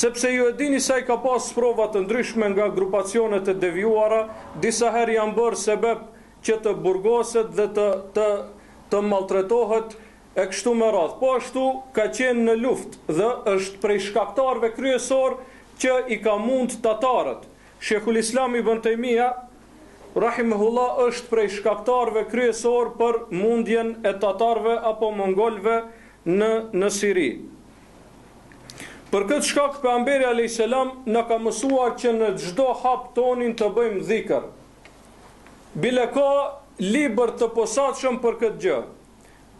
Sepse ju e dini se ai ka pas sprova të ndryshme nga grupacionet e devijuara, disa herë janë bërë sebep që të burgoset dhe të të të maltretohet e kështu me radhë. Po ashtu ka qenë në luftë dhe është prej shkaktarëve kryesorë që i ka mund tatarët. Shejhul Islam Ibn Tejmija, rahimehullah është prej shkaktarëve kryesorë për mundjen e tatarëve apo mongolëve në në Siri. Për këtë shkak Pejgamberi alejhi selam na ka mësuar që në çdo hap tonin të bëjmë dhikr. Bile ka libër të posaçëm për këtë gjë.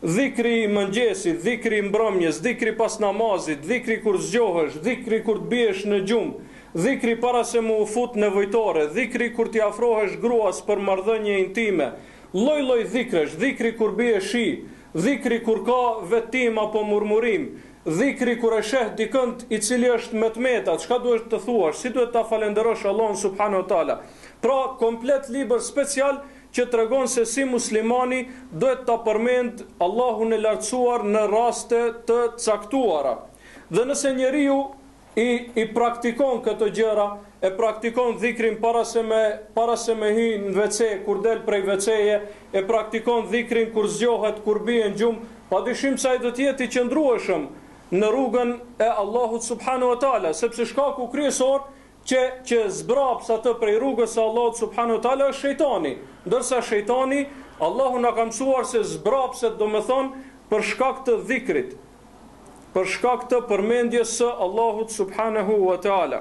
Dhikri i mëngjesit, dhikri i mbrëmjes, dhikri pas namazit, dhikri kur zgjohesh, dhikri kur të biesh në gjumë, dhikri para se me u fut në nevojtore, dhikri kur t'i afrohesh gruas për marrëdhënie intime, lloj-lloj dhikresh, dhikri kur bie shi, dhikri kur ka vetëtimë apo murmurimë, Dhikri kur e sheh dikënd i cili është me të meta, çka duhet të thuash, si duhet ta falënderosh Allahun subhanahu wa taala. Pra, komplet libër special që tregon se si muslimani duhet ta përmend Allahun e Lartësuar në raste të caktuara. Dhe nëse njeriu i i praktikon këto gjëra, e praktikon dhikrin para se me para se me hy në WC, kur del prej WC-je, e praktikon dhikrin kur zgjohet, kur bie në gjumë, padyshim se ai do të jetë i qëndrueshëm në rrugën e Allahut subhanahu wa taala, sepse shkaku kryesor që që zbraps atë prej rrugës së Allahut subhanahu wa taala është shejtani. Ndërsa shejtani, Allahu na ka mësuar se zbrapset, domethënë për shkak të dhikrit. për shkak të përmendjes së Allahut subhanehu ue teala.